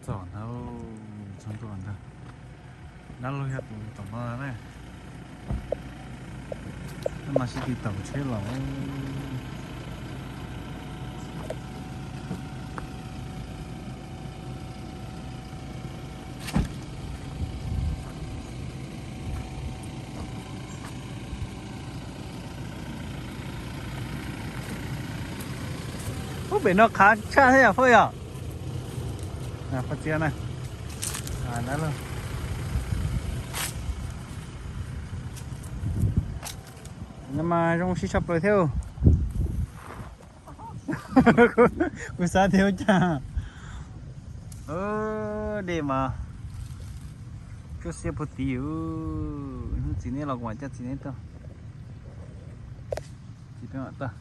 Tom ntag, txog tom ntag. Dab laug yog tus tom no na. Mas sib tw taug tsheb los. Ub, pem no qhav tshaj thiab yog Fawj yog? Qhov txiav na. No mas zoo sib tshaj plaws thiab. Kuv xav tias ua cas dej mas cuab siab puag tid. Hnub txiv neb los kuv mam coj txiv neb tuaj. Txiv peb mam tuaj.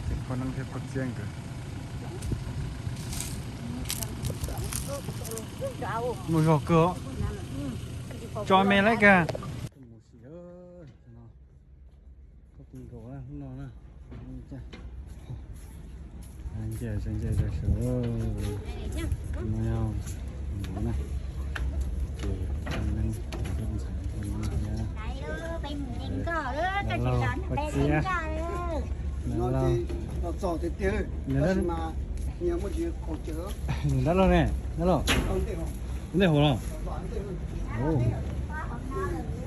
Ces poj neeb thiab poj txiab nkawd mus zog kawg. Tso me lawm kag. Mus sim, koj tus nkaus hnub no na. Nce, nce sawv sawv no yog na. Ces neeb ntxhais los koj txiab. Nws dab laug ne, dab laug. Ua ntej hauv los?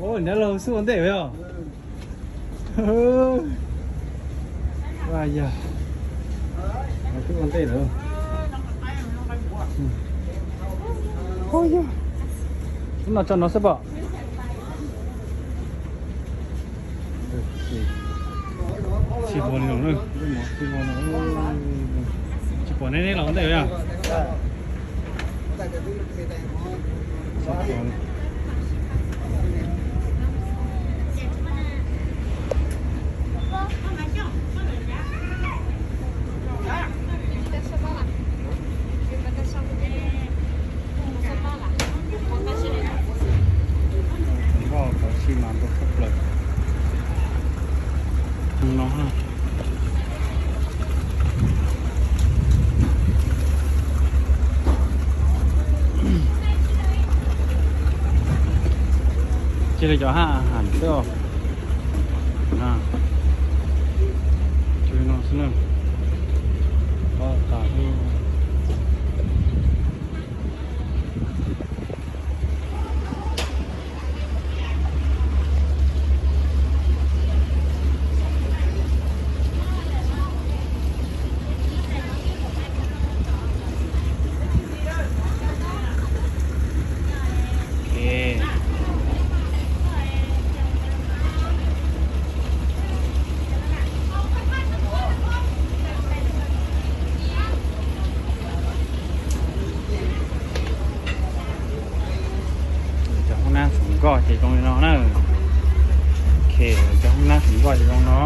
Ua, nws dab laug xub ua ntej yog. Ua yog, twb ua ntej lawm. Ub, no tso no xwb pom. Tsis pom li, tsis pom, tsis pom neb, neb los ua ntej yog. Nkoj kav tsij mas ntau tshaj plaws no. Cia li cov haj ham xwb os. Cov no xwb na. Pob tas. Cov hoob nab txhoov nkoj ces zoo li no na. Cov hoob nab txhoov nkoj ces zoo no.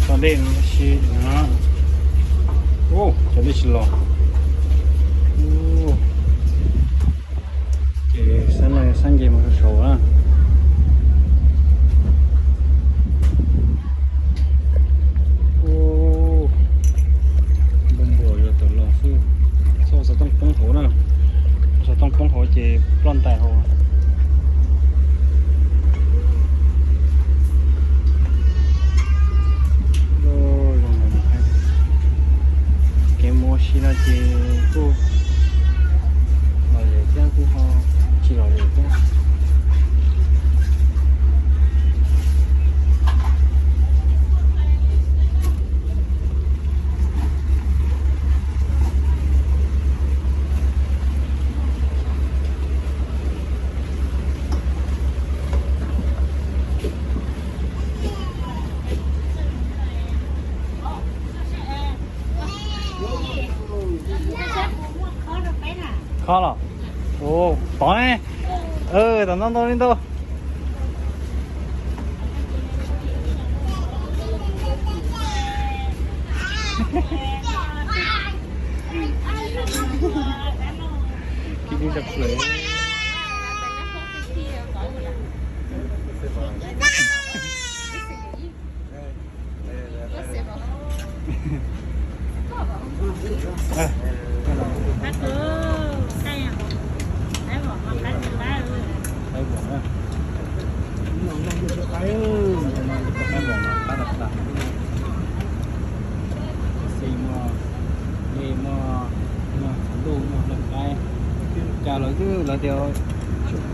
Tso dej no si no. Cov dej tsis los. Ces sab no sab nce mus rau saud na. Npau npau yog tawm los xwb. Txhob ua xov tooj poob hauv na. Xov tooj poob hauv ces ploj ntais hauv. Kev mus ua si no ces kuj lom zem thiab kuj ho tsis lom zem thiab. Khob los? Ua, tod ne. Tom no ntau li ntau. Kib kib sab plaws. Cas lawv twb lawv tias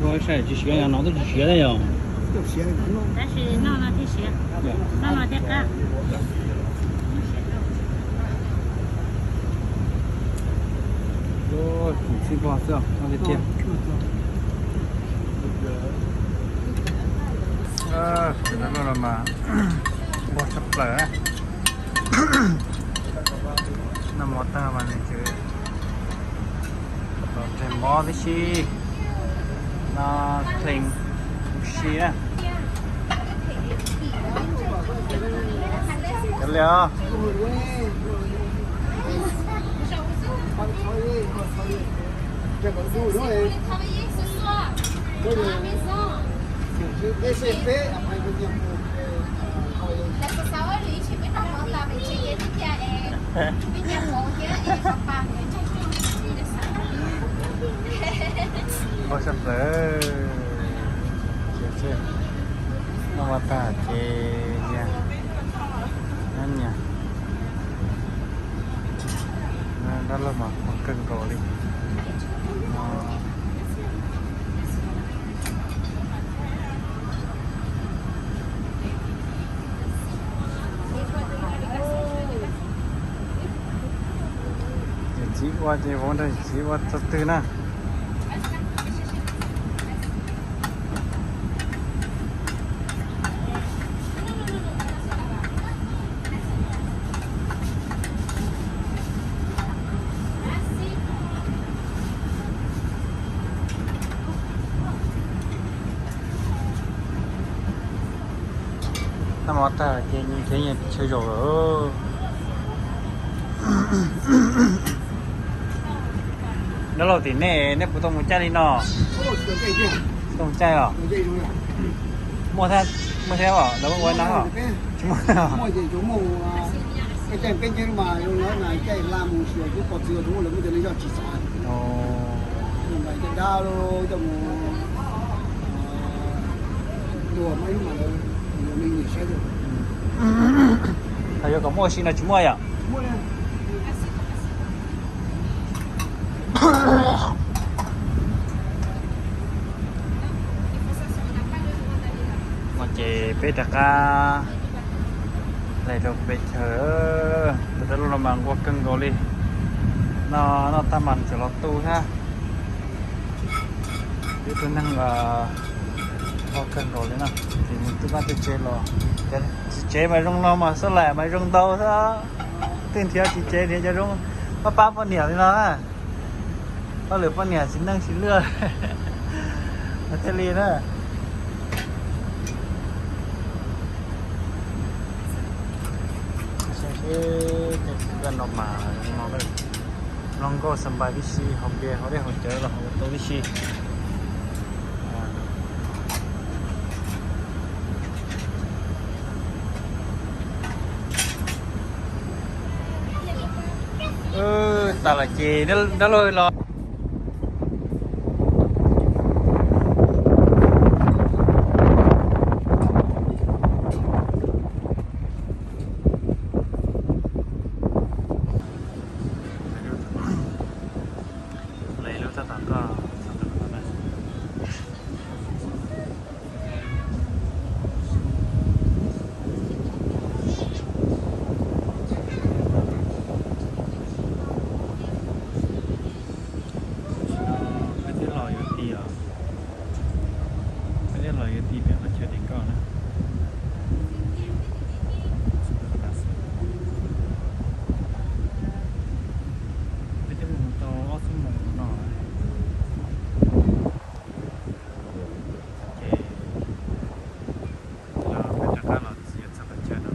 ua sai tsis siav, no twb tsis siav thiab yog. Tab sis noj no thiaj siav, noj no thiaj qab. Txiv pog xwb, noj tiag tiag. Kuv noj los mas nquag tshaj plaws. Noj mov tag mas nws tseem tos ntseg mob tib si. No, plees, ua si na. Cov liam. Nquag tshaj plaws. Noj mov tag ces nyias, nyias, dab laug mas nquag kawg nkaus li. Yawm txiv ua ces vauv nrog yawm txiv ua txog twg na. Noj mov tag ces nyias khiav nyias pes tsawg zaus lawm. Dab laug tim nej, nej puas tau mus caij li no? Tau mus caij os? Muaj, muaj thiab os, lawv ua no os? Tsis muaj. Yuav kom muaj ua si no tsis muaj yom? No ces peb rov qab los rau peb chaw. Tus dab laug no mas nquag kawg nkaus li. No noj tag mas tseem los tu thiab. Ib tug neeg nquag kawg nkaus li no, ces nws tu vaj tu tsev los, txiv tsev mas zoo no mas xab laim mas zoo ntau xwb. Twb nrhiav txiv tsev nrhiav cov zoo, pab pab poj niam li no. Pab lwm poj niam txiv neej txiv luaj mas thiaj li na. Saib seb, no mas zoo no, mloog nkauj xa npais tib si, haus npias haus dej haus cawv los haus tu tib si. Tas lawm ces dab laug los. Lawv lub tab tom koj. Peb twb los yuav ti os. Peb twb los yuav ti peb qhov chaw tim koj na. Peb twb mus tau ob xuab moos no. Ces peb rov qab los txiav txog qhov chaw no.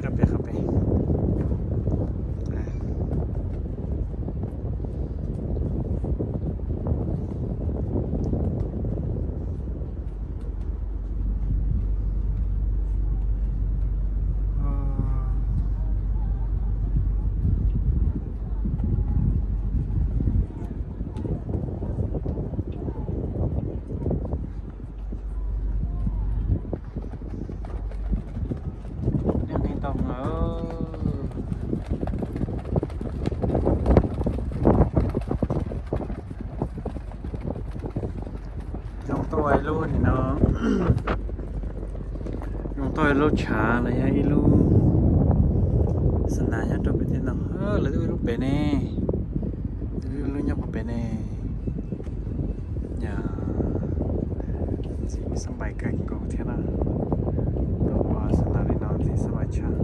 Rau peb qhov pem. Zoo tuaj ib lub nim no, zoo tuaj ib lub tshav los yog ib lub xab nas nyob rau pem tej no. Lawv twb ua ib lub pem ne, ib lub nyob puag pem ne. Yog ntxim xab npais kawg nkaus thiab na. Tuaj ua xab nas li no ntxim xab npais tshaj.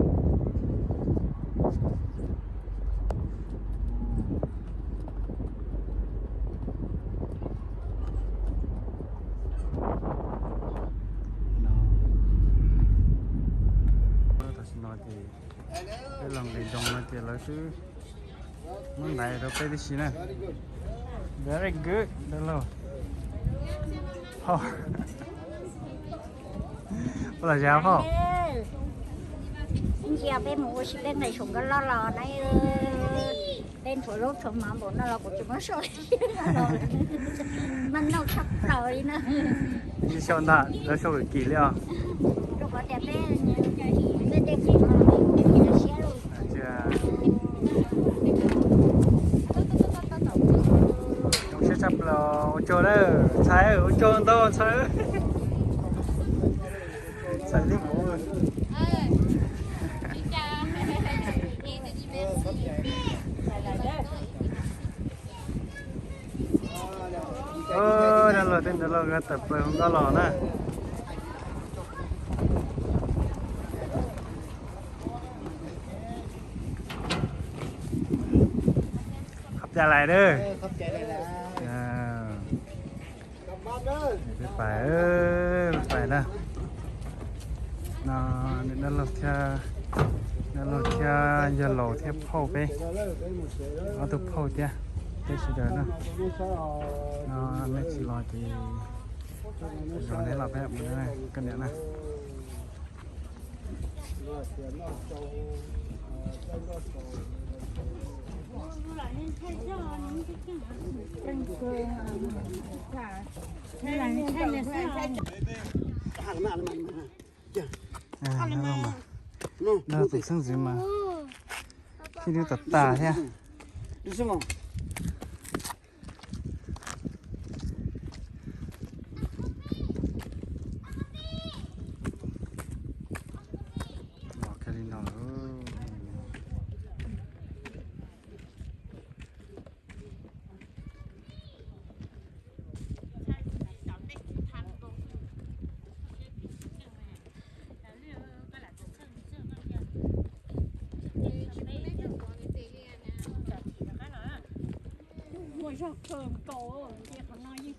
Tam sim no ces peb los nqis nroos no ces lawv twb muab ntaiv rau peb tib si na. Very good, dab laug. Phauj, ua los zas phauj. Ib ntsia peb mus ua si peb nqis saum nkoj loj los na. Peb nthuav zaub nthuav mov npaum no los kuv tsis muab sau li no los, mas noj tshaj plaws li na. Tsis sau ntag, lawv sau kim kim li os. Rau qhov tias peb, peb tej kim no peb siab lug. Zoo siab tshaj plaws, ua tsaug na ntxhais, ua tsaug ntau ntxhais. Ntxhais li mus. Dab laug tej dab laug nkawd tawm plaws nkoj los na. Qhov cai lais dab. Peb pais, peb pais na. No, niam dab laug thiab, dab laug thiab yawg laus thiab phauj peb, ob tug phauj thiab peb sawv daws na. No, nej tsis los ces zoo neb los peb mus na, koj niam na. Dab tus xeeb ntxwv mas sib dub tas tas thiab. Los kiag li no lawm. Muaj zog kawg nkaus, qhov no yeej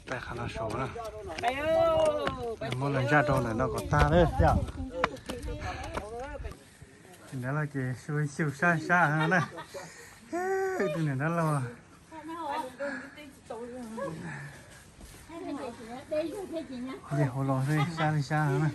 Peb qhov no saud na, muab lawv zaj rau ntawm no kom tag lawm thiab. Niam dab laug ces xyu xyu sab sab na. Tus niam dab laug ces hauv los sab li sab na.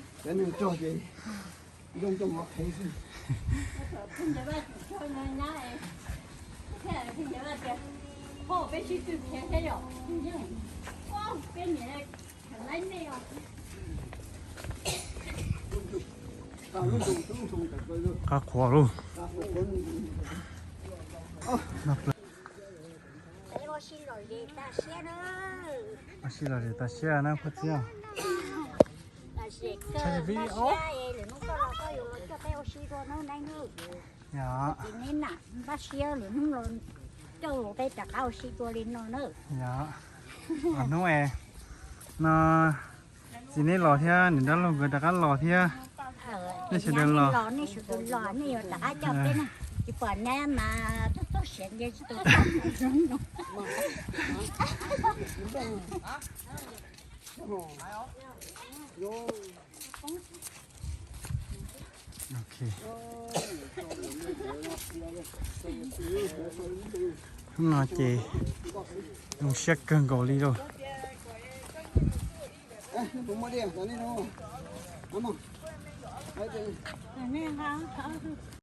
Qab qhuav lauj. Ua si lom zem tas siab na puag txiab. Lwm hnub koj los koj yuav los coj peb ua si dua nawb neb nawb. Ces neb na, npaj siab lwm hnub los coj los peb rov qab ua si dua li no nawb. Hnub es no txiv neb los thiab niam dab laug nkawd rov qab los thiab. Nej sawv daws los, nej sawv daws los, nej yuav rov qab coj peb na. Tsis pom nab mas txob txob siav nce tsis tau tag. Hnub no ces zoo siab kawg nkaus li lauj.